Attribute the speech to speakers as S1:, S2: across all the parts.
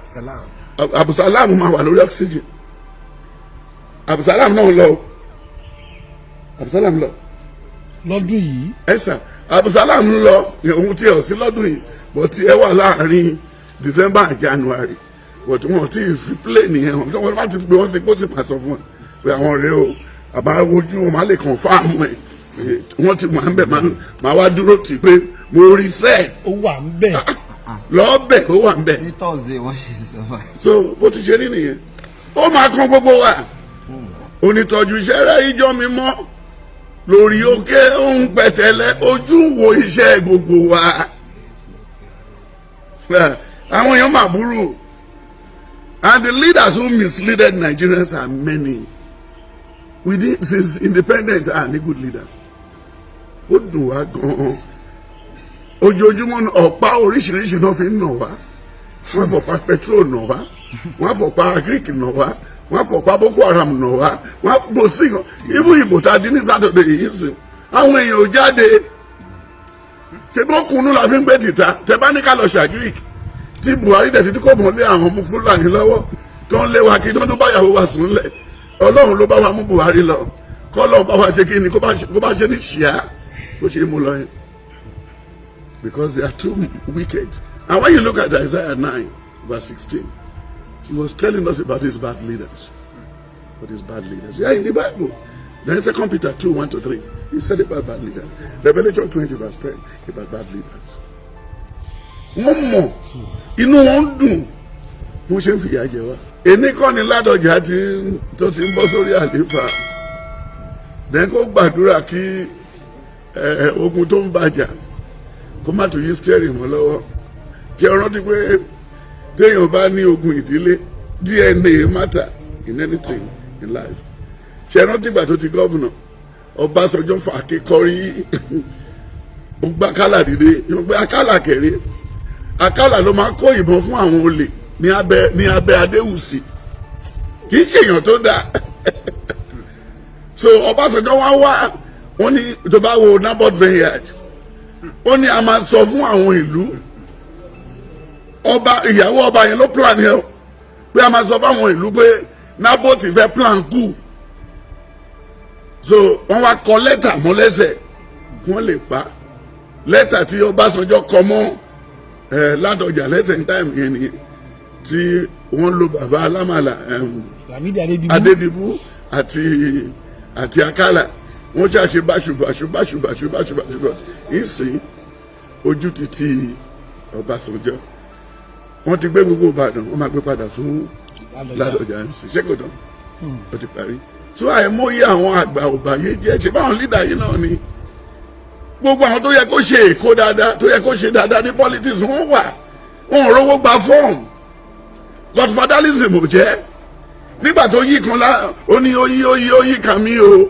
S1: Abdulsalam.
S2: Abdulsalam máa wà lórí oxygen. Abdulsalam náà lọ o. Abdulsalam lọ.
S3: Lọ́dún yìí?
S2: Ẹ sà, Abdulsalam ń lọ. Ohun tí ẹ ò sí lọ́dún yìí, but tí ẹ wà láàrin December and January, but wọn ti fi plane yẹn hàn. Wọn bá ti gbé wọn sí kó sì máa sọ fún ẹ pé àwọn rèé o. Àbá ojú wọn máa lè confirm ẹ pé wọ́n ti wà ń bẹ̀. Máa wá dúró tì pé mo rí sẹ́ẹ̀.
S3: Ó wà ń bẹ̀.
S2: Lọ́ọ̀bẹ̀, ó wà ń bẹ̀.
S4: Ní Thursday wọ́n ṣe sọ báyìí.
S2: So bó ti ṣe rí nìyẹn. Ó máa kan gbogbo wa. Onítọ́jú iṣẹ́ rẹ̀, ìjọ mi mọ́ lórí òkè òun pẹ̀tẹ́lẹ̀ ojú wo iṣẹ́ gbogbo wa. Àwọn èèyàn máa burú, and the leaders who misleaded Nigerians are many. We did since independent and a good leader. Ó dùn wá gan-an. Ojoojúmọ́ ọ̀pá oríṣiríṣi náà fi ń nà wá. Wọ́n fọ̀pá petrol nà wá, wọ́n fọ̀pá agric nà wá, wọ́n fọ̀pá Boko Haram nà wá. Wọ́n bò sí kan ibú ìbò tá a dín ní Saturday yìí sìn, àwọn èèyàn ò jáde. Ṣé bó kunu la fi ń gbé tìta? Tẹ bá ní ká lọ ṣe agric tí Buhari dẹ̀ títí kò mọ̀ lé àwọn ọmọ Fúlàní lọ́wọ́ tó ń lé wa kí tó ń tó báyàwó wa sùn lẹ̀. Ọlọ́run ló bá wa mú Buhari lọ. Kọ́lọ́run bá wa ṣe kí ni, kó bá ṣe ní ṣíà bó ṣe mú lọ yẹn, because they are too wicked. And when you look at Isaiah 9 verse 16, he was telling us about these bad leaders. About these bad leaders. Yeah, in the Bible. Then Second Peter 2:1 to 3, he said about bad leaders. Revelation 20 verse 10, about bad leaders. Wọ́n mọ̀, inú wọn dùn bó ṣe ń fìyà jẹ wá. Èní kọ́ ni Ládọjà tó ti ń bọ́ sórí àlééfà. Then kó gbàdúrà kí ogun tó ń bàjà kó má tún yí steering mọ́ lọ́wọ́. Jẹ́ rántí pé téèyàn bá ní ogun ìdílé, DNA matter in anything in life. Ṣe rántí ìgbà tó ti governor, Ọbásanjọ́ fà kékọ́rí, ó gbá Akálà dìde. Yóò gbé Akálà kéré. Akálà ló máa kó ìbọn fún àwọn olè ní abẹ́ Adéwùsì. Kì í ṣèyàn tó dáa. So Ọbásanjọ́ wá wá, wọ́n ní tó bá wo Naboth Vineyard, ó ní a máa sọ fún àwọn ìlú ọba, ìyàwó ọba yẹn ló plan yẹn o, pé a máa sọ fún àwọn ìlú pé Naboth fẹ́ plan coup. So wọ́n wá kọ lẹ́tà mọ́ lẹ́sẹ̀ kí wọ́n lè pa. Lẹ́tà tí Ọbásanjọ́ kọ mọ́ ẹ Ládọjà lẹ́sẹ̀ ní time yẹn nìyẹn tí wọ́n lo bàbá alámàlà.
S3: Lámídì Adédìbú.
S2: Adédìbú àti Akálà. Wọ́n ṣàṣe báṣu báṣu báṣu báṣu báṣu báṣu báṣu. Ìsìn ojú ti ti Ọbásanjọ́. Wọ́n ti gbé gbogbo Ìbàdàn, wọ́n máa gbé padà fún Ládọjà ń sìn. Ṣé kò tán? Ó ti parí. Tó àìmọye àwọn àgbà òbáyé jẹ́ ṣe báwọn leader yìí náà ni. Gbogbo àwọn tó yẹ kó ṣe èkó dáadáa, tó yẹ kó ṣe dáadáa ní politics, wọ́n wà, wọn ò rówó gba fọ́ọ̀mù. Godfatherism ò jẹ́. Nígbà tó yí kan lá, ó ní ó yí, ó yí, ó yí kan mí o,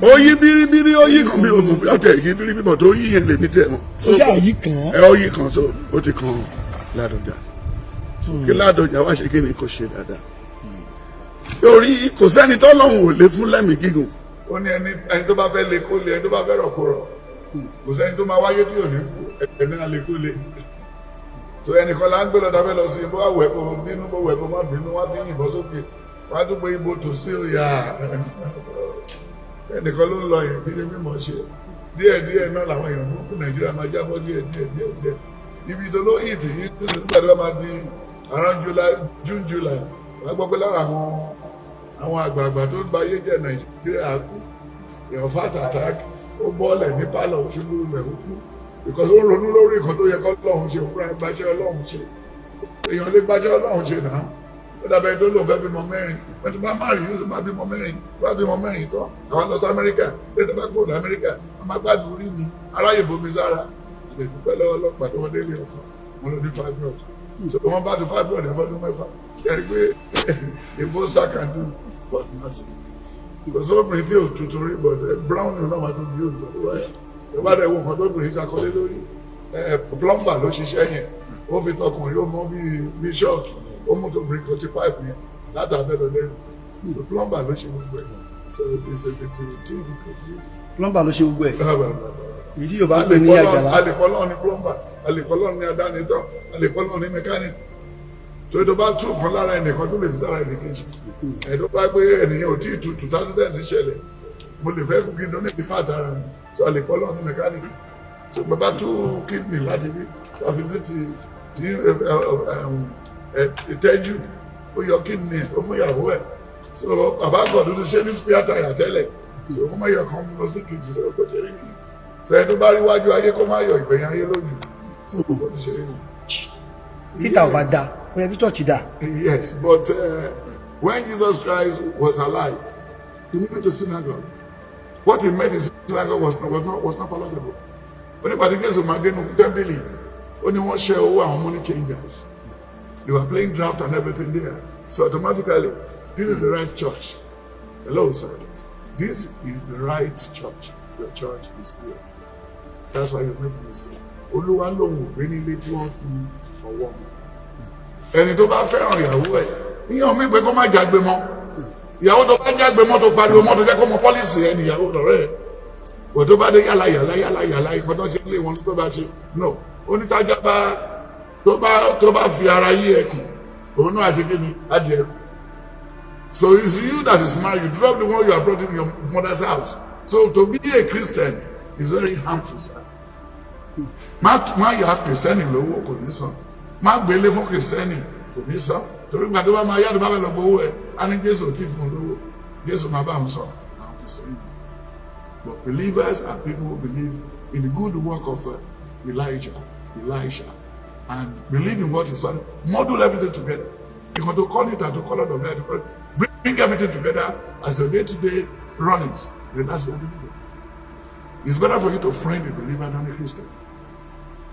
S2: ó yí bíríbírí, ó yí kan mí o. Mọ̀ bí ọ̀tẹ̀ yí bíríbírí bọ̀ tó yí yẹn lèmi tẹ̀ mọ́.
S3: Ó ṣáà yí kàn án.
S2: Ẹ ó yí kan. So ó ti kan Ládọjà. Kí Ládọjà wá ṣe kí ni? Kò ṣe dáadáa torí kò sẹ́ni tọ́lọ́hún ò lè fún lẹ́mìí gígùn. Ó ní ẹni ẹni tó bá fẹ́ le kó le, ẹni tó bá fẹ́ rọ̀ kó rọ̀. Kò sẹ́ni tó máa wáyé tí ò ní kú. Ẹni náà le kó le. So ẹnìkan là ń gbé lọ́dà fẹ́ lọ sí bó àwẹ̀ kó bínú, bó wẹ̀ kó má bínú. Wọ́n ti yìnbọn sókè, wọ́n á tún pé ibo tó sí òyà. Ẹnìkan ló ń lọ yìí. Kí ni mímọ̀ ṣe? Díẹ̀ díẹ̀ náà làwọn èèyàn burúkú Nàìjíríà máa jábọ́ díẹ̀ díẹ̀ díẹ̀ díẹ̀. Ibi tó ló hit yìí nígbà tó bá máa di around July, June, July, wàá gbọ́ pé lára àwọn àgbààgbà tó ń ba ayé jẹ́ Nàìjíríà kú. Èèyàn heart attack, ó bọ́ọ̀lẹ̀ ní pálọ̀, ó ṣubú lulẹ̀, ó kú, because ó ń ronú lórí nǹkan tó yẹ kọ́ lọ́hùn ṣe fúnra ẹ̀. Gbàṣẹ́ Ọlọ́hun ṣe, èèyàn lè gbàṣẹ́ Ọlọ́hun ṣe náà. Ó dàbẹ̀ tó lòun fẹ́ bímọ mẹ́rin. Wọ́n ti bá má rí sí, máa bímọ mẹ́rin, bá bímọ mẹ́rin tán, àwọn lọ sí Amẹ́ríkà. Lẹ́yìn tó bá kúrò ní Amẹ́ríkà, wọ́n máa gbádùn orí mi, aráyè bomi sára. Àlè dúpẹ́ lọ́wọ́ ọlọ́pàá tó wọ́n délé ọkọ̀ wọn ló ní fibroid. So wọ́n bá ti fibroid ẹ̀ fọ́dún 6. Kẹ́rì pé a booster can do but nothing, because obìnrin tí ò tuntun rí, but brown ni náà máa tún bí yóò lọ wáyà. Ẹ bá dẹ̀ wo nǹkan tó obìnrin ṣàkọlé lórí ẹ, plumber ló ṣiṣẹ́ yẹn. Ó fi tọkùnrin, ó mọ bíi ṣọ́ọ̀kì, ó mú tóbìnrin kan ti pipe yẹn látàbẹ́ lọ lẹ́nu. The plumber ló ṣe gbogbo ẹ̀. So it's a team.
S1: Plumber ló ṣe gbogbo ẹ̀, èyí tí Yorùbá ń pè ní àjàlá.
S2: Alèkọ́lọ́ ní plumber, alèkọ́lọ́ ní adánitọ́, alèkọ́lọ́ ní mechanic. Tó bá tú kan lára ẹnìkan, tó lè fi sára ẹnìkejì ẹ̀, tó bá gbé ènìyàn ò tí ì tutù, tí accident ṣẹlẹ̀, mo lè fẹ́ kú kí n donate part ara mi. So a lè pọ́ lọ́wọ́ ní mechanic. So bàbá tú kidney láti bí àfi sí ti ìtẹ́jú, ó yọ kidney ẹ̀, ó fún ìyàwó ẹ̀. So bàbá kan tó ti ṣe ní spare tire tẹ́lẹ̀, so wọ́n máa yọ kan mú lọ sí kejì. So kò ṣe rí nìyẹn. So ẹni tó bá rí wájú ayé, kó má yọ ìgbẹ̀yìn ayé lójú. So kò ti ṣe rí nìyẹn.
S1: Títà ò bá da, ó yẹ kí church da.
S2: Yes, but when Jesus Christ was alive, he went to synagogue. What he met in synagogue was not palatable. Ó ní pàdé Jésù máa dénú tẹ́ḿpìlì, ó ní wọ́n ṣẹ́ owó àwọn money changers. They were playing draft and everything there. So automatically, this is the right church. Hello, sir. This is the right church. Your church is here. That's why you make a mistake. Olúwa lòun ò gbé nílé tí wọ́n fi ọwọ́ mọ́. Ẹni tó bá fẹ́ràn ìyàwó ẹ̀, níyàn mí pé kó má jágbe mọ́. Ìyàwó tó bá jágbe mọ́, tó pariwo mọ́, tó jẹ́ kó mọ policy ẹ̀ ní ìyàwó lọ́rẹ́ ẹ̀. Kò tó bá dé yàlá yàlá yàlá yàlá, ìkan tó ṣe lé wọn tó bá ṣe no onítàjà bá tó bá fi ara yí ẹkùn, òun náà ṣe kí ni á di ẹkùn. So it's you that is married. You drop the one you are brought in your mother's house. So to be a Christian is very harmful, sir. Má yà Kristẹni lówó, kò ní san. Má gbélé fún Kristẹni, kò ní san, torí gbàdé bá máa yá tó bá fẹ́ lọ gbowó ẹ̀, á ní Jésù ò tí fún un lówó, Jésù máa bá òun sọ àwọn Kristẹni. But believers are people who believe in the good work of Elijah, Elisha, and believe in what is father. Model everything together. You can to call it and to call it of God. Bring everything together as your day-to-day runnings. Then that's your believer. It's better for you to friend a believer than a Christian.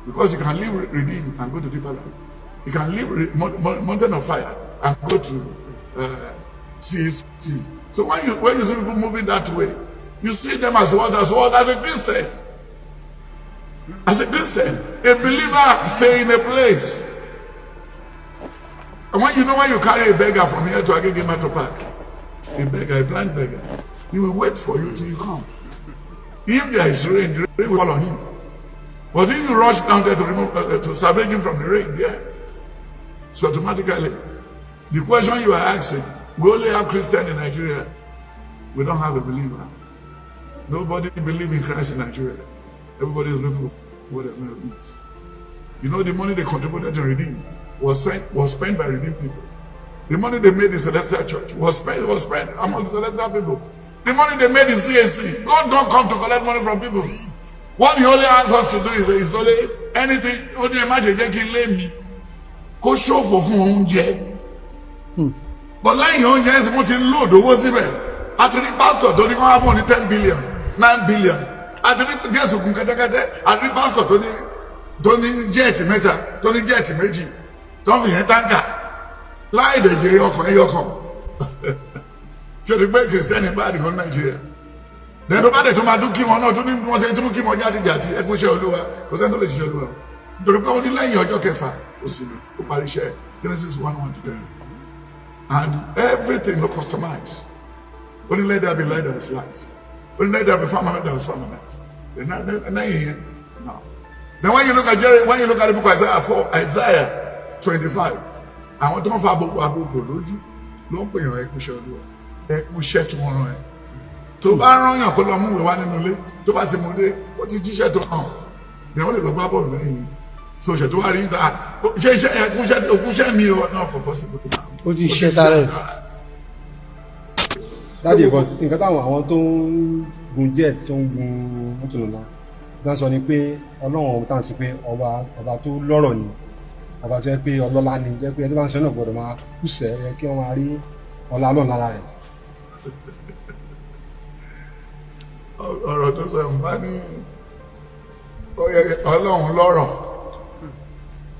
S2: Because you can leave Redeem and go to Deeper Life. You can leave Mountain of Fire and go to CAC. So when you see people moving that way, you see them as what? As what? As a Christian. As a Christian, a believer stay in a place. And when you know when you carry a beggar from here to Agege Motor Park, a beggar, a blind beggar, he will wait for you till you come. If there is rain, the rain will fall on him. But if you rush down there to salvage him from the rain, yeah. So automatically, the question you are asking, we only have Christian in Nigeria. We don't have a believer. Nobody believe in Christ in Nigeria. Everybody is looking for what they're going to eat. The money they contributed to Redeem was spent by Redeem people. The money they made in Celestial Church was spent among the Celestial people. The money they made in CAC, God don't come to collect money from people. What he only asks us to do is only anything, only imagine jẹ́ kí ilé mi kó ṣòfò fún oúnjẹ. But lẹ́yìn oúnjẹ ẹ̀sìn, mo ti ń load owó síbẹ̀. A ti rí pásítọ̀ tó ní kí wọ́n á fún ní 10 billion, 9 billion. A ti rí Jésù kún kẹ́tẹ́kẹ́tẹ́. A ti rí pásítọ̀ tó ní jet mẹ́ta, tó ní jet méjì, tó ń fi yẹn tanker láì dẹ̀ jèrè ọkàn ẹyọ kan. Ṣé o ti gbé Kìrìsìtẹ́nì bá àdìgún Nàìjíríà? Lẹ́nu tó bá dẹ̀ tó máa dún kí wọn náà, tó ní wọ́n ṣe tún kí wọn jáde jàti, ẹ kú iṣẹ́ Olúwa. Kò sẹ́ni tó lè ṣiṣẹ́ Olúwa, nítorí pé ó ní lẹ́yìn ọjọ́ kẹfà, ó sì ní ó parí iṣẹ́. Genesis 1:1 to 3, and everything no customize. Ó ní, "Let there be light," there was light. Ó ní, "Let there be firmament," there was firmament. Then lẹ́yìn yẹn no. Then when you look at Jerry, when you look at the book of Isaiah 4, Isaiah 25, àwọn tó ń fa àbùkù àbùkù lójú ló ń pè yàn, ẹ kú iṣẹ́ Olúwa, ẹ kú iṣẹ́ tí wọ́n rán ẹ. Tó bá rán yàn kó lọ mú ìwé wá nínú ilé, tó bá ti mú dé, ó ti jíṣẹ́ tó hàn ní wọ́n lè lọ gbá bọ́ọ̀lù lẹ́yìn. So ṣètò wá rí níta ṣe iṣẹ́ ẹ kú iṣẹ́ òkú iṣẹ́ mi o náà, kò possible.
S1: Ó ti ṣe tara ẹ̀.
S4: Daddy, but nǹkan táwọn àwọn tó ń gun jet, tó ń gun mọ́tò ńlá tó ń sọ ni pé Ọlọ́run ọ̀hún tá à ń sọ pé ọba tó lọ́rọ̀ ni, ọba tó yẹ pé ọlọ́lá ni, jẹ́ pé ẹni tó bá ń sọ náà gbọ́dọ̀ máa kùsẹ̀ yẹ kí wọ́n máa rí ọlá Ọlọ́run lára rẹ̀.
S2: Ọ̀rọ̀ tó sọ ń bá ní Ọlọ́run lọ́rọ̀,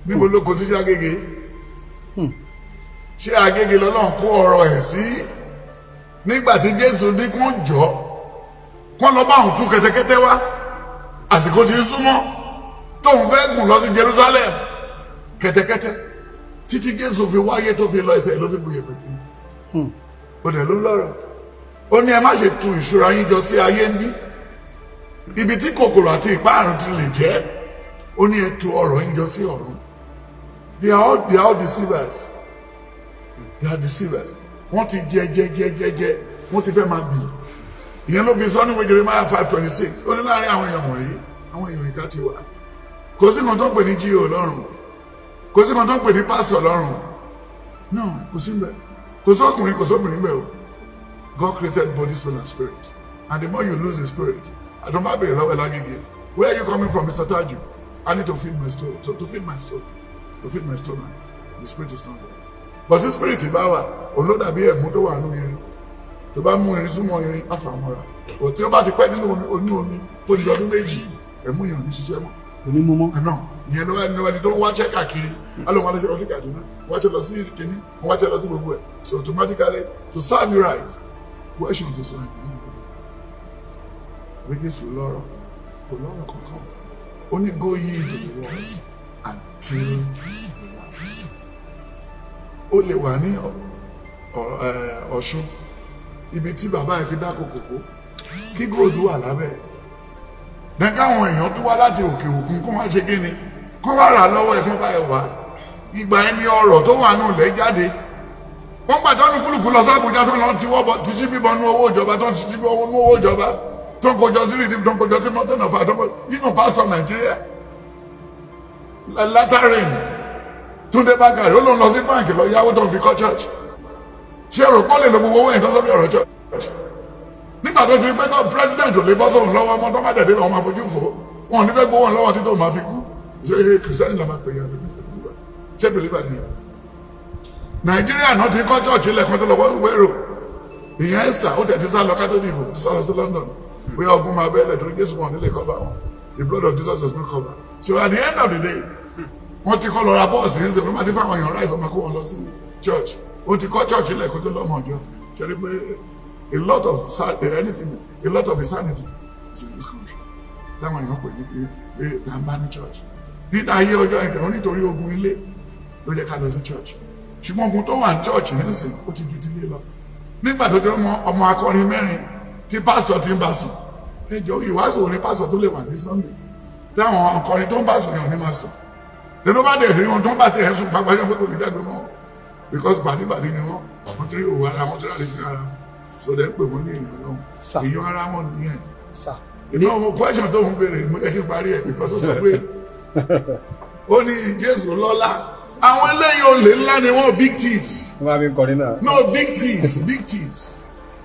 S2: níbo ló kó sí Agége? Ṣé Agége lọ́lọ́run kó ọ̀rọ̀ ẹ̀ sí nígbà tí Jésù ní kó jọ kó lọ bá òun tú kẹ́tẹ́kẹ́tẹ́ wá, àsìkò tí ń súnmọ́ tóun fẹ́ gùn lọ sí Jerusalem? Kẹ́tẹ́kẹ́tẹ́ títí Jésù fi wáyé tó fi lọ, ẹsẹ̀ ló fi bu yẹ̀pẹ̀ kiri. Ó dẹ̀ ló lọ́rọ̀, ó ní ẹ má ṣe tu ìṣúra yín jọ sí ayé ń bí, ibi tí kòkòrò àti ìpáàrùn ti lè jẹ́. Ó ní ẹ tu ọrọ̀ yín jọ sí ọ̀run. They are all deceivers. They are deceivers. Wọ́n ti jẹ jẹ jẹ jẹ jẹ, wọ́n ti fẹ́ máa bì. Ìyẹn ló fi sọ ní Jeremiah 5:26. Ó ní láàrin àwọn èèyàn wọ̀nyí, àwọn èèyàn ìka ti wà. Kò sí kan tó ń pè ní G.O. lọ́run, kò sí kan tó ń pè ní pásítọ̀ lọ́run. No, kò sí mbẹ̀. Kò sọ́kùnrin, kò sóbìnrin mbẹ̀ o. God created body, soul and spirit, and the more you lose the spirit, àdánwò bèrè lọ́wọ́ ẹ̀ lágége, "Where are you coming from, Mr. Taju?" "I need to feed my soul, to feed my soul, to feed my stomach." The spirit is not there. But the spirit bá wà, òun ló dàbí ẹ̀mú tó wà nínú irin. Tó bá mú irin súnmọ́ irin, á fà mọ́ra. Ò tí ó bá ti pẹ́ nínú omi, oní omi fún ọdún 2, ẹ̀mú yẹn ò ní ṣiṣẹ́ mọ́.
S1: Onímọ̀mọ́.
S2: Àná ìyẹn ló wá ní ẹni tó ń wáṣẹ́ káàkiri, alóhùn wọn lọ sí Kaduna, wáṣẹ́ lọ sí kínní, wọ́n wáṣẹ́ lọ sí gbogbo ẹ̀. So automatically, to serve you right, question to serve you wí, Jésù lọ́rọ̀, kò lọ́rọ̀ kankan. Ó ní, "Go ye into the world and train the world." Ó lè wà ní Ọ̀ṣun, ibi tí bàbá yẹn fi dáko kòkó, kí gold wà lábẹ́ ẹ̀, káwọn èèyàn tó wá láti òkè òkun kó wá ṣe kíni, kó wá rà lọ́wọ́ ẹ̀, kó bá ẹ̀ wá. Ìgbà ẹni ọrọ̀ tó wà nù lẹ́ jáde. Wọ́n gbà tọ́nu kúlùkù lọ sí Àbújá, tó lọ tí wọ́n bọ̀ títí bíbọn nú owó ìjọba, tó ń títí bíbọn nú owó ìjọba, tó ń kojọ sí Redeem, tó ń kojọ sí Mountain of Fire, tó ń kojọ even pastor Nàìjíríà látàrin Túndé Bákàrè, ó lóun lọ sí báǹkì lọ yáwó tó ń fi kọ́ church. Ṣé èrò pọ́n lè lo gbogbo owó yẹn tó sórí ọ̀rọ̀ church nígbà tó ti rí pé kọ́ president ò lè bọ́ sóun lọ́wọ́ ọmọ tó má dẹ̀ dé, wọn máa fojú fò, wọn ò ní fẹ́ gbowó wọn lọ́wọ́ títí òun máa fi kú? Ṣé kìrìsìtẹ́nì la máa pè é àbí believer? Ṣé believer nìyẹn? Nàìjíríà náà ti kọ́ church lẹ́ẹ̀kan tó lọ wọ́n wérò. Ìyẹn Esther, ó tẹ̀ ti sá lọ kátó dìbò, ti sá lọ sí London, bóyá ogun máa bẹ́ẹ̀lẹ̀ torí Jésù wọn nílé cover wọn. The blood of Jesus does not cover. So at the end of the day, wọ́n ti kọ́ lọ ra bọ́ọ̀sì ní sèpé, wọ́n ti fáwọn èèyàn ráìsì, ọmọ kó wọn lọ sí church. Ó ti kọ́ church lẹ́ẹ̀kan tó lọ́mọ ọjọ́. Ṣe rí pé a lot of anything, a lot of insanity is in this country táwọn èèyàn pè ní fi pé tá n bá ní church nígbà ayé ọjọ́ ìkẹrùn, nítorí ogun ilé ló jẹ́ ká lọ sí church. Ṣùgbọ́n ogun tó wà ní church nísìn, ó ti ju ti ilé lọ. Nígbà tó ti rán ọmọ akọrin mẹ́rin tí pásítọ̀ ti ń bá sùn, ẹjọ́ ìwàásù òní pásítọ̀ tó lè wà ní Sunday táwọn akọrin tó ń bá sùn yẹn ò ní máa sùn lẹ́nu bá dẹ̀ rí wọn tó ń bá tẹ̀ ẹ́ sùn pápá yẹn pé kò ní dàgbé mọ́, because bàdíbàdí ni wọ́n. Wọ́n ti rí òwò ara wọn, ti rí àlefi ara wọn, so dẹ̀ ń pè wọ́n ní èèyàn lọ́hùn.
S3: Sir.
S2: Èèyàn ara wọn nìyẹn.
S3: Sir.
S2: Ìná ọmọ question tó ń béèrè, mo jẹ́ kí n parí ẹ̀, because ó sọ pé ó ní Jésù lọ́lá. Àwọn eléyìí, olè ńlá ni wọ́n, big thieves.
S4: Wọ́n máa fi ń kọrin náà.
S2: No, big thieves, big thieves.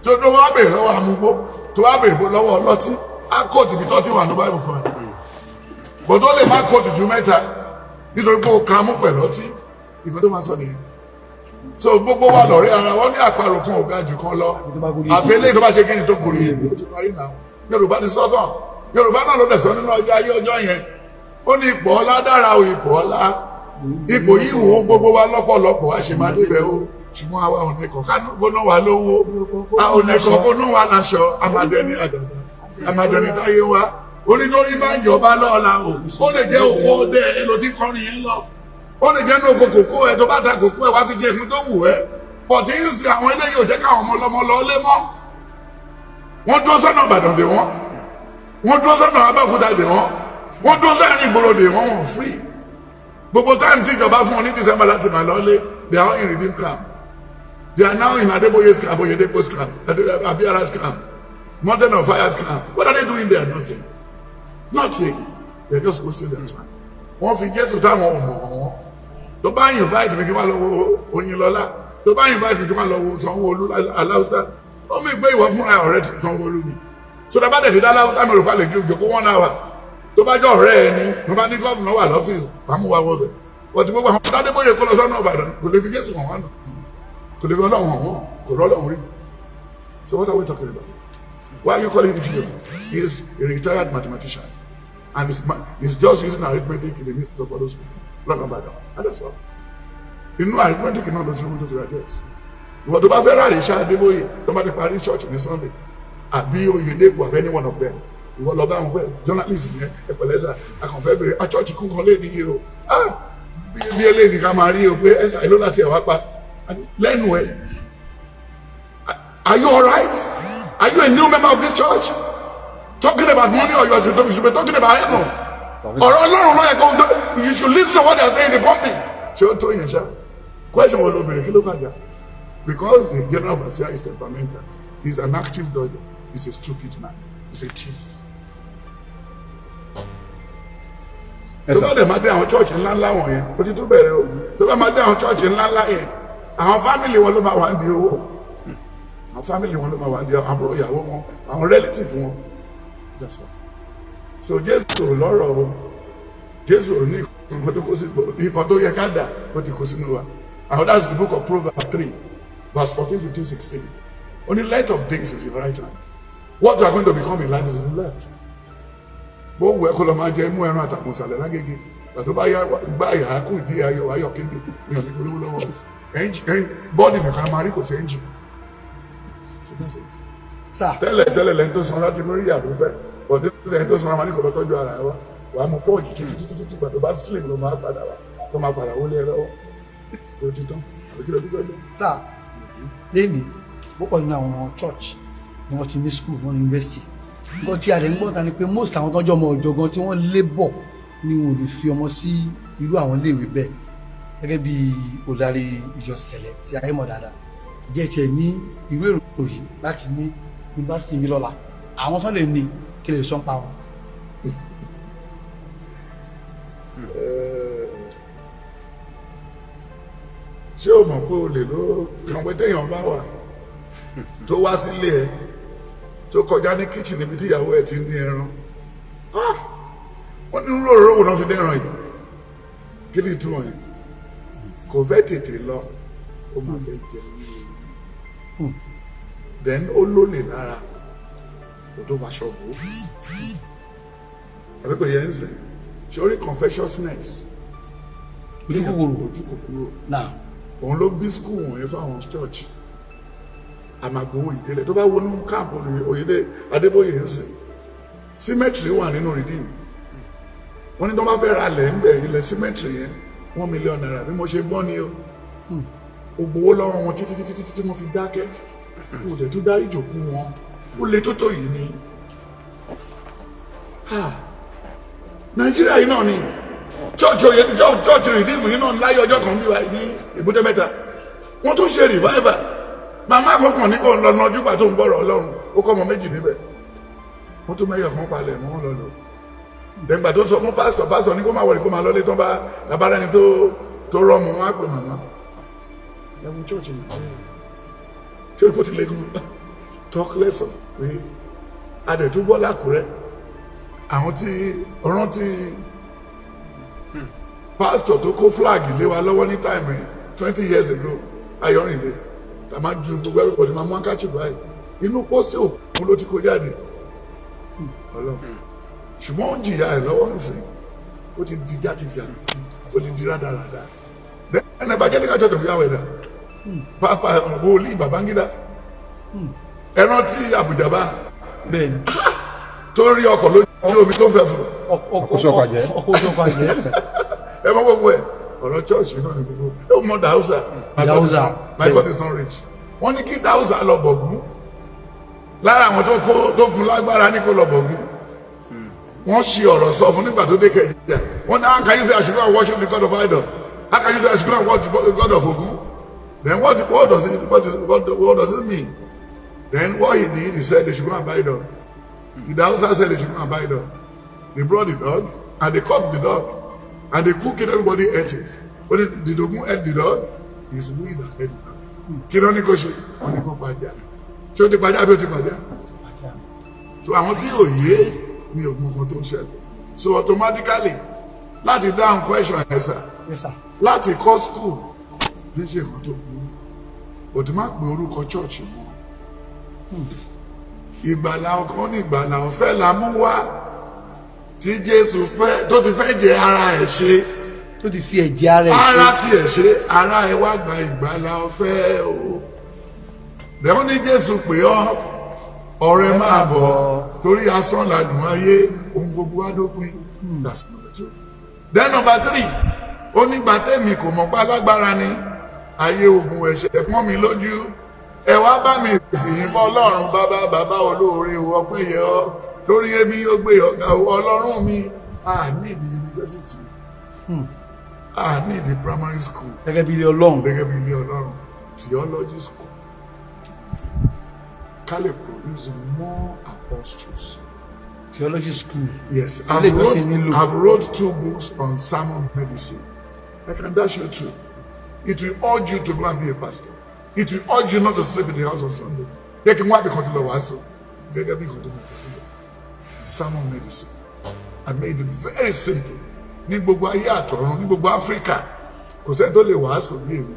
S2: Tó wá béèrè lọ́wọ́ amúgbó, tó wá béèrè lọ́wọ́ ọlọ́tí, á quote ibi tó ti wà ní Bible fún ẹ, but ó lè má quote ju mẹ́ta, nítorí pé ó ka mú pẹ̀lú ọtí. Ìfẹ́ tó máa sọ nìyẹn. So gbogbo wa lọ̀rẹ́ ara wọn ní àparò kan ò ga jù kan lọ,
S1: tó bá gorí.
S2: Àfi eléyìí tó bá ṣe kí ni, tó gorí ebè. Ó ti parí náà. Yorùbá ti sọ́tàn, Yorùbá náà ló dẹ̀ sọ nínú ọjọ́ ayé ọjọ́ yẹn. Ó ní ipò ọlá dára o, ipò ọlá, ipò yìí wò ó gbogbo wa lọ́pọ̀lọpọ̀, a ṣe máa débẹ̀ o, ṣùgbọ́n àwa ò ní kọ̀ kó ná wa lówó, a ò ní kọ̀ kó ná wa láṣọ, amadẹni àdàdà, amadẹni táyé wa onídórí bá ń jọba lọ́la o. Ó lè jẹ́ oko ọdẹ ẹ ló ti kọrin yẹn lọ, ó lè jẹ́ ní oko kòkó ẹ, tó bá ta kòkó ẹ, wá fi jẹ ẹ̀kún tó wù ẹ́. Pọ̀tí ń sin àwọn eléyìí ò jẹ́ káwọn ọmọ ọlọ́mọ lọ lé mọ́. Wọ́n dúró sọ́nà Ìbàdàn dè wọ́n, wọ́n dúró sọ́nà Abẹ́òkúta dè wọ́n, wọ́n dúró sọ́nà ìgboro dè wọ́n. Wọ́n free. Gbogbo time tí ìjọba fún wọn ní December láti máa lọ lé, they are in Redeem Camp. They are now in Adeboye's camp, Oyedepo's camp, Abiara's camp, Mountain of Fire's camp. What are they doing there? Nothing, nothing. They are just wasting their time. Wọ́n fi Jésù táwọn ò mọ̀ wọ́n. Tó bá invite mi kí wọ́n lọ wo Oyinlọ́lá, tó bá invite mi kí wọ́n lọ wo Sanwó-Olú Aláùsá, ó mi gbé ìwọ fúnra ọ̀rẹ́ Sanwó-Olú ni. So tá bá dẹ̀ ti dá Aláùsá, mi rò pa lè jòkó one hour. Tó bá jẹ́ ọ̀rẹ́ ẹ ni mo bá ní governor wà lọ́fíìsì, bá mú wa wọ bẹ̀. Wọ́n ti gbogbo àwọn Adébóyè kó lọ sọ́nà Ìbàdàn, kò lè fi Jésù hàn wọ́n nà, kò lè fi Ọlọ́run hàn wọ́n, kò rọ́lọ́run rí. So what are we talking about? Why are you calling him Jew? He is a retired mathematician and he's just using arithmetic in the midst of all those people lọ́nà Ìbàdàn, and that's all. Inú arithmetic náà ló ti rí tó fi rajẹ́. Ìwọ tó bá fẹ́ ráàlì ṣá Adébóyè, tó bá ti parí church ní Sunday, àbí Oyèdèpọ̀, àbí any one of them, ìwọ lọ bá wọn pẹ́ journalist yẹn, ẹ pẹ̀lẹ́ sà, akànfẹ́ bèrè a church kún kan lé níyì o. Ah, bí eléyìí ni ká máa rí o, pé ẹ̀sà ìlú láti ẹ̀ wá pa lẹ́nu ẹ̀. Are you alright? Are you a new member of this church talking about money, or you should be talking about heaven? Ọ̀rọ̀ Ọlọ́run ló yẹ kó you should listen to what they are saying in the pulpit. Ṣé ó tó yẹn ṣá? Question wo ló bèrè? Kí ló kàjà? Because the general overseer is temperamental, he's an active dodger, he's a stupid man, he's a thief.
S4: Ẹ
S2: Tó
S4: sà
S2: bá dẹ̀ máa dé àwọn church ńláńlá wọ̀nyẹn, ó ti tún bẹ̀rẹ̀ o. Tó bá máa dé àwọn church ńláńlá yẹn, àwọn family wọn ló máa wà ní owó, àwọn family wọn ló máa wà ní, àbúrò ìyàwó wọn, àwọn relative wọn. That's all. So Jésù ò lọ́rọ̀ o. Jésù ò ní nǹkan tó kó sí, nǹkan tó yẹ ká dà, ó ti kó sínú wa. And that's the book of Proverbs 3 verse 14, 15, 16. Only length of days is in the right hand. What you are going to become in life is in the left. Bó wù ẹ́ kó lọ máa jẹ mú ẹran àtàkùn ìsàlẹ̀ lágége, gbàtó bá yá gbá ìyá kù dí ayọ̀ ayọ̀ kéde èèyàn ní polówó lọ́wọ́. Body nìkan máa rí, kò sí engine. So that's it.
S1: Sà.
S2: Tẹ́lẹ̀ tẹ́lẹ̀, lẹ́ni tó sanra ti mú rí ìyàwó fẹ́, but this, ẹni tó sanra máa ní kò lọ tọ́jú ara ẹ wá, wàá mú pọ́ọ̀jì títí títí títí, gbàtó bá slim ló máa padà wá tó máa fàyàwó lé ẹ lọ́wọ́. Tó ti tán àbí kí ló dúpẹ́ lọ.
S1: Sà, lẹ́nìí, púpọ̀ nínú àwọn church ni wọ́n ti ní school, wọ́n ní university. Nǹkan tí a lè ń gbọ́n ta ni pé most àwọn tọ́jú ọmọ ọ̀jọ̀gbọ́n tí wọ́n lébọ̀ ni wọn ò lè fi ọmọ sí irú àwọn iléèwé bẹ́ẹ̀. Gẹ́gẹ́ bí olùdarí ìjọ Sẹ̀lẹ̀ tí ayé mọ̀ dáadáa, jẹ́ tiẹ̀ ní irú èrò yìí láti ní yunifásitì mi lọ́la, àwọn tó lè ní kí lè sọ́n pa wọn?
S2: Ṣé o mọ̀ pé o lè ló kàn pé téèyàn bá wà tó wá sílé ẹ, tó kọjá ní kitchen níbi tí ìyàwó ẹ ti ń dín ẹran? Ah! Wọ́n ní irú òróró wo náà fi dín ẹran yìí? Kí ni ìtumọ̀ yìí? Kò fẹ́ tètè lọ, ó máa fẹ́ jẹun. Then ó lólè lára, kò tó faṣọ bò ó, àbí kò yẹ ń sìn? Ṣé orí covetousness?
S1: Ojú kòkòrò.
S2: Ojú kòkòrò.
S1: Náà.
S2: Òun ló bí school wọ̀nyí fáwọn church àmàgbowó ìdílé. Tó bá wọnú camp Oyèdè Adébóyè ń sìn, cemetery wà nínú Redeem. Wọ́n ní tó bá fẹ́ ra ilẹ̀ ń bẹ̀, ilẹ̀ cemetery yẹn, ₦1 million, bí mo ṣe gbọ́ ni o. Ó gbowó lọ́wọ́ wọn títí títí títí tí wọ́n fi dákẹ́. Kò dẹ̀ tún dárí jòkú wọn. Ó le tó tó yìí ni. Ah, Nàìjíríà yìí náà ni church oyè, church Redeem yìí náà láyé ọjọ́ kan bí wa ní Èbúté Mẹ́ta, wọ́n tún ṣe revival. Màmá àkọ́kàn ní kò ń lọ nájú gbà tó ń bọ̀rọ̀ Ọlọ́run, ó kọ́ ọmọ méjì níbẹ̀, wọ́n tún mẹ́yọ̀ kan palẹ̀ mọ́ wọn lọ lò. Dẹ̀gbà tó sọ fún pásítọ̀, pásítọ̀ ní kó máa wọlé, kó máa lọlé. Tó bá bàbá rẹni tó rọ́ọ̀mù wọn á pè màmá. Ẹ wo church Nàìjíríà, ṣé kò ti lè gún? Talk less of pé adẹ̀túbọ̀ lákùrẹ́, àwọn tí rántí pásítọ̀ tó kó flag lé wa lọ́wọ́ ní time 20 years ago, Ayọ̀rìndé, tá a máa ju gbogbo, everybody máa mú handkerchief báyìí, inú pósí òkun ló ti kó jáde. Ọlọ́run, ṣùgbọ́n ó jìyà ẹ̀ lọ́wọ́ ń sìn, ó ti di játijàti, ó ti di rádaràda. Then Evangelical Church of Yahweh dà, Papa Wòlíì Babangida, ẹ rántí Àbújá
S1: Bẹ́ẹ̀ni.
S2: tó rí ọkọ̀ lójú omi tó fẹ́ fún.
S4: Ọkọ̀ oṣù ọkọ̀ àjẹ́.
S1: Ọkọ̀ oṣù ọkọ̀ àjẹ́.
S2: Ẹ mọ gbogbo ẹ, ọ̀rọ̀ church náà ni gbogbo ẹ. Mọ Dàúsà, my God is
S1: Dàúsà.
S2: My God is not rich. Wọ́n ní kí Dàúsà lọ bọ̀gún lára àwọn tó kó tó fún lágbára, ní kó lọ bọ̀gún. Wọ́n ṣe ọ̀rọ̀ sọ fún nígbà tó dé Kẹjà. Wọ́n ní, "How can you say I should go and worship the God of idol? How can you say I should go and worship the God of Ogun?" Then what does it mean? Then what he did, he said they should go and buy dog. The Hausa said they should go and buy dog. They brought the dog and they caught the dog and they cook it. Everybody ate it. When the Ogun ate the dog, it's we that ate the dog. Kí ló ní kó ṣe? Wọ́n ní kó pàjá. Ṣé ó ti pàjá àbí ó ti pàjá? So àwọn tí yóò yé ní ògùn kan tó ń ṣẹlẹ̀. So automatically, láti dáhùn question ẹ̀ sà,
S1: Yes, sir.
S2: láti kọ́ school ní ṣe nǹkan tó burú, òtí má pe orúkọ church mọ́. Ìgbàlà ọkàn ní ìgbàlà ọ̀fẹ́ la mú wá, tí Jésù fẹ́ tó ti fẹ́ jẹ ara ẹ̀ ṣe.
S1: Tó ti fi ẹ̀jẹ̀ ara ẹ̀ ṣe.
S2: Ara tiẹ̀ ṣe, ara ẹ̀ wá gba ìgbàlà ọ̀fẹ́ o. Lẹ́wọ́n ní Jésù pé ọ́, ọ̀rẹ́, máa bọ̀, torí asán làdùn ayé, ohun gbogbo wá dópin. That's number two. Then number three, ó nígbà tẹ́mi kò mọ̀ pé alágbára ni ayé, ogun ẹ̀ṣẹ̀ pọ́n mi lójú, ẹ wá bá mi fìyìn fún Ọlọ́run bàbá. Bàbá olóore o, ọpẹ́ yẹ ọ́, torí èmi yóò gbé ọ̀gá o, Ọlọ́run mi. A need university, a need primary school.
S1: Gẹ́gẹ́ bí ilé Ọlọ́run.
S2: Gẹ́gẹ́ bí ilé Ọlọ́run. Theology school ká lè produce more apostles.
S1: Theology school.
S2: Yes,
S1: Ilé
S2: I've
S1: ìjọsìn nílò.
S2: I've wrote two books on sermon medicine. I can dash you two. It will urge you to go and be a pastor. It will urge you not to sleep in the house on Sunday. Jẹ́ kí n wá bí kan tó lọ wàásù. Gẹ́gẹ́ bí kan tó mọ̀ kó sílẹ̀. Sermon medicine. I made it very simple. Ní gbogbo ayé àtọ̀run, ní gbogbo Áfíríkà, kò sẹ́ni tó lè wàásù bí èmi.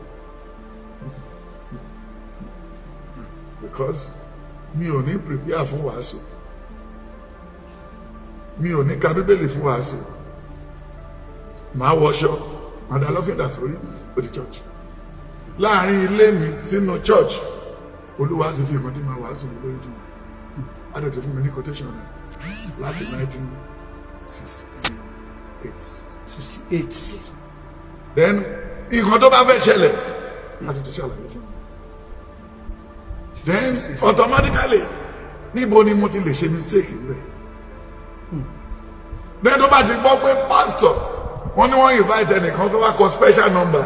S2: Because mi ò ní prepare fún wàásù, mi ò ní ka Bíbélì fún wàásù. Màá wọṣọ, màá da lọ́fíńdà sórí, ó di church. Láàrin ilé mi sínú church, Olúwa ti fi nǹkan tí màá wàásù mi lórí fún mi. Adé ti fún mi ní quotation rẹ̀ láti 1968.
S1: 68.
S2: Then nǹkan tó bá fẹ́ ṣẹlẹ̀ láti tún ṣàlàyé fún mi. Then automatically, níbo ni mo ti lè ṣe mistake rẹ̀? Then tó bá ti gbọ́ pé pastor, wọ́n ní wọ́n invite ẹnìkan tó wá kọ special number,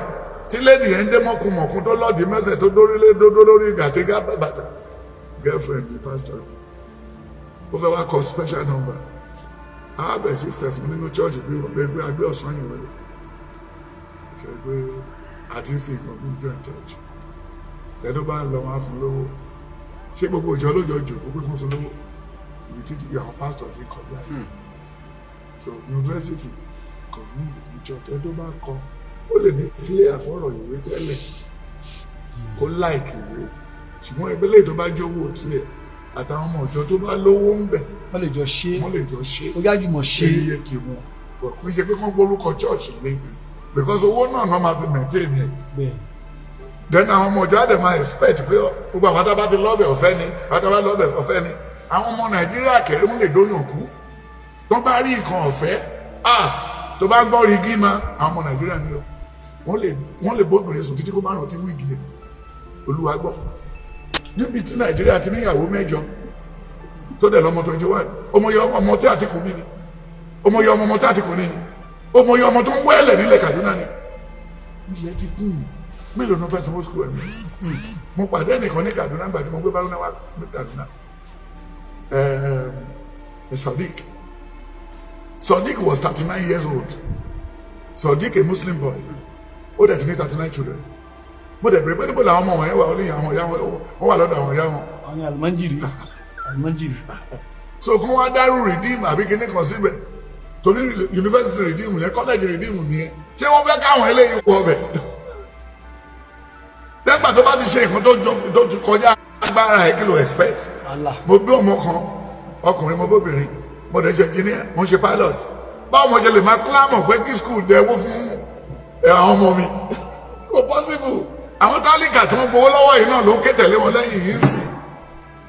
S2: tí lady yẹn ń dé mọ́kùmọ̀kùn, tó lọ́ọ̀dì mẹ́sẹ̀, tó dórílé dódó lórí gàtégà bàtà, girlfriend the pastor, ó fẹ́ wá kọ special number, á bẹ̀rẹ̀ sí fẹ́ fún nínú church bí wọ́n bẹ́ẹ̀ gbé agbé ọ̀sán yìí wọlé, ṣe pé àti fi nǹkan bí join church lẹ́nu bá ń lọ, wọn á fún lówó. Ṣé gbogbo ìjọ lójó jòkó pé kó fún lówó? Ibi tí àwọn pastor ti kọjá yìí. So university kò ní ìlú church. Ẹ tó bá kọ, ó lè ní clear fọ́rọ̀ ìwé tẹ́lẹ̀, kó like ìwé, ṣùgbọ́n ìpínlẹ̀ tó bá jówó tiẹ̀ àtàwọn ọmọ ìjọ tó bá lówó ń bẹ̀,
S1: Wọ́n lè jọ ṣe.
S2: Wọ́n lè jọ ṣe.
S1: Ó yá jùmọ̀ ṣe.
S2: Iye tiwọn kò í ṣe pé kán gbórúkọ church lé, because owó náà náà máa fi maintain ẹ̀. Then àwọn ọmọ ìjọ àdè máa expect pé gbogbo àwọn tá a bá ti lọ́bẹ̀ ọ̀fẹ́ ni, àwọn tá a bá lọ́bẹ̀ ọ̀fẹ́ ni. Àwọn ọmọ Nàìjíríà kẹrẹ́ mú lè dóyàn kú tó bá rí nǹkan ọ̀fẹ́. Ah, tó bá gbọ́ rí gíma, àwọn ọmọ Nàìjíríà ni o, wọ́n lè bóbìnrin sùn títí kó má rántí wig ẹ̀. Olúwa gbọ́, níbi tí Nàìjíríà ti níyàwó mẹ́jọ tó dẹ̀ lọ́mọ 21, ọmọ yẹ ọmọ tí Àtìkù bí ni, ọmọ yẹ ọmọ tí Àtìkù ní ni, ọmọ yẹ ọmọ tó ń wẹ́lẹ̀ nílẹ̀ Kaduna ni. Ilẹ̀ ti kún. Mélòó ló fẹ́ sanwó school ẹ̀? Mo pàdé ẹnìkan ní Kaduna gbà tí mo gbé Baruna wá ní Kaduna, Sadiq. Sadiq was 39 years old. Sadiq, a Muslim boy, ó dẹ̀ ti ní 39 children. Mo dẹ̀ bẹ̀rẹ̀ pé níbo làwọn ọmọ wọ̀nyẹn wà? Ó ní àwọn ìyá wọn, wọ́n wà lọ́dọ̀ àwọn ìyá wọn.
S1: Àwọn ní alimọ́njìrì alimọ́njìrì.
S2: So kí wọ́n á dárú Redeem àbí kíní kan síbẹ̀, torí university Redeem yẹn, college Redeem yẹn, ṣé wọ́n fẹ́ káwọn eléyìí wọ ọbẹ̀? Lẹ́gbà tó bá ti ṣe nǹkan tó ti kọjá agbára ẹ̀, kí ló expect?
S1: Allah.
S2: Mo bí ọmọ kan ọkùnrin, mo bóbìnrin, mo dẹ̀ ṣe engineer, mo ń ṣe pilot. Báwo mo ṣe lè máa clamor pé kí school dẹ̀wó fún àwọn ọmọ mi? Kò possible. Àwọn tálíkà tí wọ́n gbowó lọ́wọ́ yìí náà ló ń ké tẹ̀lé wọn lẹ́yìn yìí sí.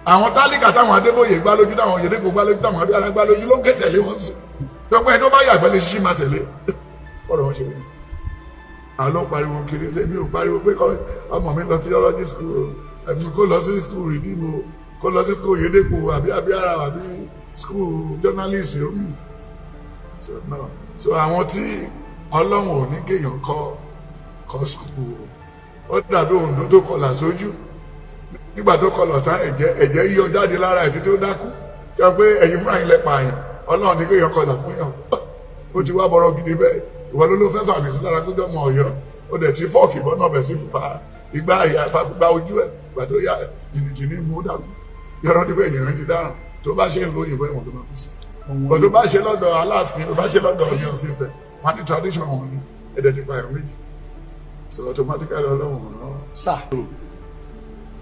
S2: Àwọn tálíkà táwọn Adébóyè gbá lójú, táwọn Oyèdèpọ̀ gbá lójú, táwọn Abíọ́lá gbá lójú ló ń ké tẹ̀lé wọn sí. Tọpẹ́ tó bá yàgbẹ́ lè ṣíṣí máa tẹ̀lé ọ̀rọ̀ wọn ṣe rí. Àwọn ló ń pariwo kiri. Ṣé mi ò pariwo pé kọ́ ọmọ mi lọ theology school o, ẹ̀mí kó lọ sí school Redeem o, kó lọ sí school Oyèdèpọ̀ àbí Abíọ́lá àbí school journalist o? So no, so àwọn tí Ọlọ́run ò ní kéèyàn kọ́ kọ́ school o, ó dàbí Oǹdó tó kọlà sójú. Nígbà tó kọlọ̀ tán, ẹ̀jẹ̀ yíyọ jáde lára ẹ̀ títí ó dákú. Ṣe pé ẹ̀yin fúnra yín lẹ pààyàn? Ọlọ́run ní kéèyàn kọlà fún yàn, ó ti wá bọ̀rọ̀ gidi bẹ́ẹ̀. Ìwọ ló fẹ́ fàmì sí lára tó jọmọ Ọ̀yọ́, ó dẹ̀ ti fọ́ọ̀kì bọ́ náà bẹ̀ sí fífa igbá àyà fífa ojú ẹ̀. Ìgbà tó yá, jìnnìjìnnì mú dákú. Yọ̀rọ̀ dípẹ́ èèyàn ti dáràn. Tó bá ṣe ń lo òyìnbó, ẹ̀wọ̀n ló máa kú sí. Bọ̀ tó bá ṣe lọ́dọ̀ Aláàfin, tó bá ṣe lọ́dọ̀ Ọ̀yọ́ Ọ̀fífẹ́, wọn ní tradition wọn ni ẹ̀dẹ̀ nípa ẹ̀wọ̀n méjì. So automatically, Ọlọ́run rán.
S1: Sà.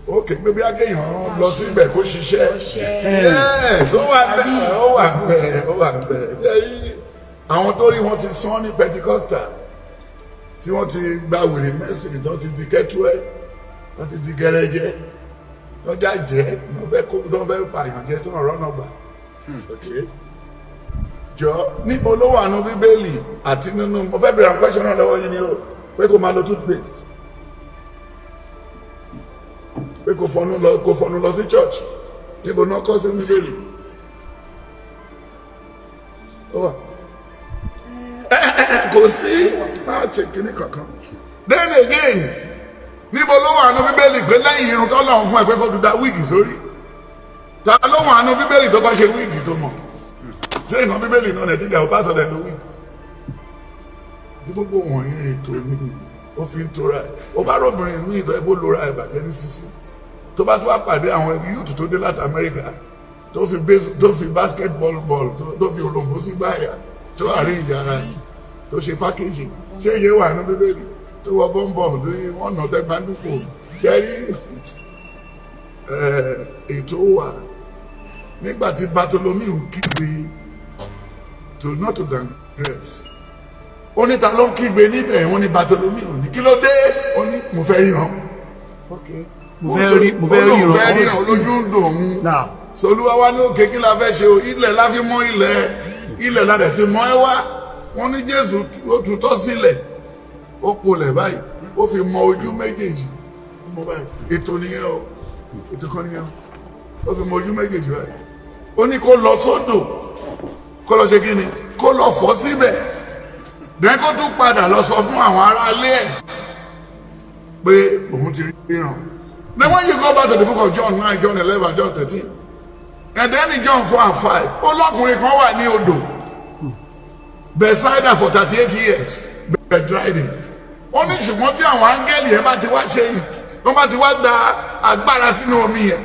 S2: Ok, pé bí akéèyàn lọ síbẹ̀ kó ṣiṣẹ́. Yes, ó wà bẹ́ẹ̀, ó wà bẹ́ẹ̀, ó wà bẹ́ẹ̀. Ṣé rí àwọn tó rí wọn ti sán ní Pentecostal, tí wọ́n ti gba wèrè mẹ́sìn, tó ti di kẹ́túẹ́, tó ti di gẹrẹjẹ, tó já jẹ́, tó fẹ́ kó, tó fẹ́ pààyàn jẹ, tó rọ̀ náà gbà? Ok, jọ, níbo ló wà nínú Bíbélì àti nínú, mo fẹ́ bẹ̀rẹ̀ àwọn question náà lọ́wọ́ yín ni o, pé kó máa lo toothpaste, pé kó fọnú lọ sí church? Níbo náà kọ́ sí Bíbélì? Ó wà kò sí. Máa ṣe kinní kankan. Then again, Níbo ló wà nínú Bíbélì pé lẹ́yìn irun tọ́lọ́run fún ẹ pé kó tún da wig sórí? Ta ló wà nínú Bíbélì tó kọ́ ṣe wig tó mọ̀? Ṣé nǹkan Bíbélì náà Nàìjíríà ó bá sọ̀rọ̀ ẹ̀ ló wig? Ní gbogbo wọ̀nyí, ètò mi ó fi ń tora ẹ̀. Ó bá rọ́bìnrin mi ìtọ́ ẹ̀ bó lora ẹ̀ bàjẹ́ ní sísí, tó bá tó wá pàdé àwọn youth tó dé láti Amẹ́ríkà, tó fi basketball ball, tó fi òròǹbó sí gbáyà, tó arrange ara ẹ̀, tó ṣe packaging, ṣé iye wà ní Bíbélì? Tó wọ bọ́m̀bọ̀m tó yẹ wọ́n nà tẹ́gbàdúpọ̀ kẹ́rí. Ètò wà. Nígbà tí Bartholomew kígbe, to not to digress, ó ní, ta ló ń kígbe níbẹ̀? Wọ́n ní Bartholomew. Ní kí ló dé? Ó ní, mo fẹ́ ríran.
S1: Mo fẹ́
S2: Ó lóun
S1: ríran.
S2: fẹ́
S1: Ó
S2: ríran.
S1: sì
S2: Olójú ń dùn òun.
S1: Now.
S2: Solúwa wá ní òkè, kí la fẹ́ ṣe o? Ilẹ̀ la fi mọ́ ilẹ̀, ilẹ̀ la dẹ̀ ti mọ́ ẹ wá. Wọ́n ní Jésù ó tutọ́ sílẹ̀, ó polẹ̀ báyìí, ó fi mọ ojú méjèèjì mọ báyìí. Ètò nìyẹn o, ètò kan nìyẹn o. Ó fi mọ ojú méjèèjì báyìí, ó ní kó lọ sódò, kó lọ ṣe kí ni? Kó lọ fọ́ síbẹ̀, dẹ́n kó tún padà lọ sọ fún àwọn aráalé ẹ̀ pé òun ti ríran. Then when you go back to the book of John 9, John 11, John 13, and then in John 4 and 5, ó lọ́kùnrin kan wà ní odò Bethsaida for 38 years, bedridden. Ó ní ṣùgbọ́n tí àwọn áńgẹ́lì yẹn bá ti wá ṣe, wọ́n bá ti wá da agbára sínú omi yẹn,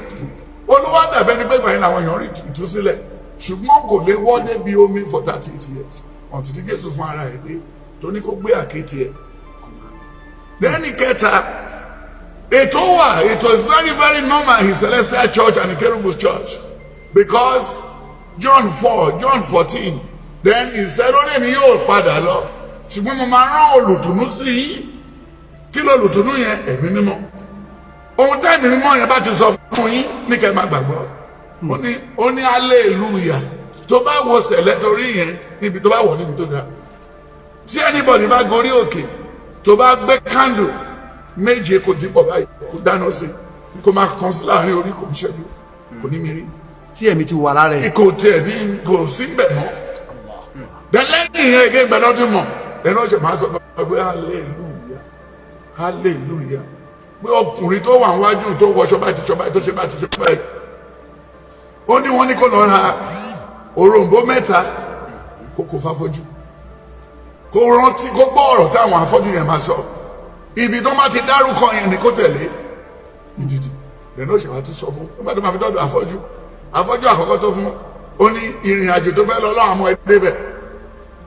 S2: olúwa dàbẹ́ ni pé ìgbà yẹn làwọn èèyàn rí ìtúsílẹ̀, ṣùgbọ́n kò lè wọ́ débi omi for 38 years until tí Jésù fún ara ẹ̀ dé, tó ní kó gbé àkéte ẹ̀. Lẹ́ni kẹta, ètò wà. Ètò is very very normal in Celestial Church and in Cherubim Church, because John 4, John 14, then he said, ó ní èmi yóò padà lọ, ṣùgbọ́n mo máa rán olùtùnú sí yín. Kí ló olùtùnú yẹn? Ẹ̀mí Mímọ́. Ohun tá Ẹ̀mí Mímọ́ yẹn bá ti sọ fún yín ní kẹ́ ẹ máa gbàgbọ́. Ó ní hallelujah. Tó bá wo sẹ̀lẹ̀ torí yẹn níbi tó bá wọ̀, níbi tó ga, tí anybody bá gorí òkè, tó bá gbé candle méje, kò dípọ̀ báyìí, kò dáná sí, kó máa kàn sí láàrin orí, kò ní ṣẹ́jú, kò ní mírí.
S1: Tí ẹ̀mí ti wà lára ẹ̀.
S2: Kò tiẹ̀ ní, kò sí mbẹ̀ mọ́. Lẹ́yìn yẹn ege gbẹdọ́dún mọ̀ lẹ́nu ọ̀sẹ̀ máa sọ pé hallelujah, hallelujah, pé ọkùnrin tó wà níwájú, tó wọṣọ báyìí, tó ṣe báyìí, tó ṣe báyìí, tó ṣe báyìí. Ó ní wọ́n ní kó lọ ra òrombó mẹ́ta, kó kó fáfọ́jú, kó rántí, kó gbọ́ ọ̀rọ̀ táwọn afọ́jú yẹn máa sọ. Ibi tó má ti dárúkọ yẹn ni kó tẹ̀lé ìdìdì. Lẹ́nu ọ̀sẹ̀ wa tún sọ fún nígbà tó máa fi dọ́dọ̀ afọ́jú, afọ́jú àkọ́kọ́ tó fún, ó ní ìrìn àjò tó fẹ́ lọ lọ́wọ́ àwọn ẹgbẹ́ bẹ̀.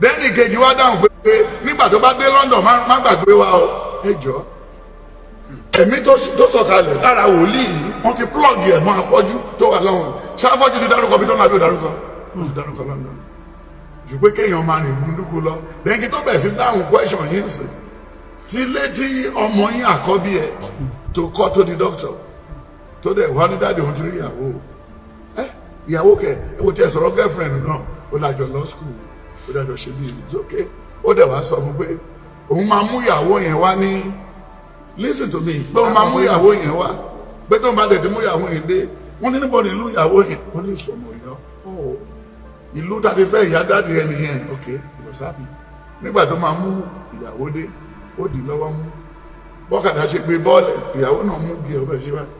S2: Lẹ́yìn kejì wá dáhùn pé nígbà tó bá dé London, má gbàgbé wa o. Ẹ jọ, ẹ̀mí tó sọ̀kalẹ̀ lára wòlíì yìí, wọ́n ti plug ẹ̀ mọ́ afọ́jú tó wà lọ́wọ́. Ṣé afọ́jú ti dárúkọ bí tó ń lábẹ́ dárúkọ? Ó ti dárúkọ London jù pé kéèyàn máa rìn gbúndúkú lọ. Lẹ́yìn kí tó bẹ̀rẹ̀ sí dáhùn question yín sí tí létí ọmọ yín àkọ́bí ẹ̀ tó kọ́, tó di doctor, tó dẹ̀ wá ní daddy, òun ti rí ìyàwó ẹ. Ìyàwó kẹ ẹ wò tí ẹ sọ̀rọ̀ girlfriend náà, ó dájọ́ law school, ó dájọ́ ṣe bí ìlú okay. Ó dẹ̀ wá sọ fún pé òun máa mú ìyàwó yẹn wá ní, listen to me, pé òun máa mú ìyàwó yẹn wá, pé tó ń bá dẹ̀ ti mú ìyàwó yẹn dé. Wọ́n ní níbo ni ìlú ìyàwó yẹn? Wọ́n ní sọmọ ìyá ọ̀ ìlú tàbí fẹ́ ìyá daddy ẹ nìyẹn. Ok, he was happy. Nígbà tó máa mú ìyàwó dé, ó dì lọ́wọ́ mú. Bọ́kàdá ṣe gbé bọ́ọ̀lẹ̀, ìyàwó náà mú bí ọbẹ̀ ṣe báyìí.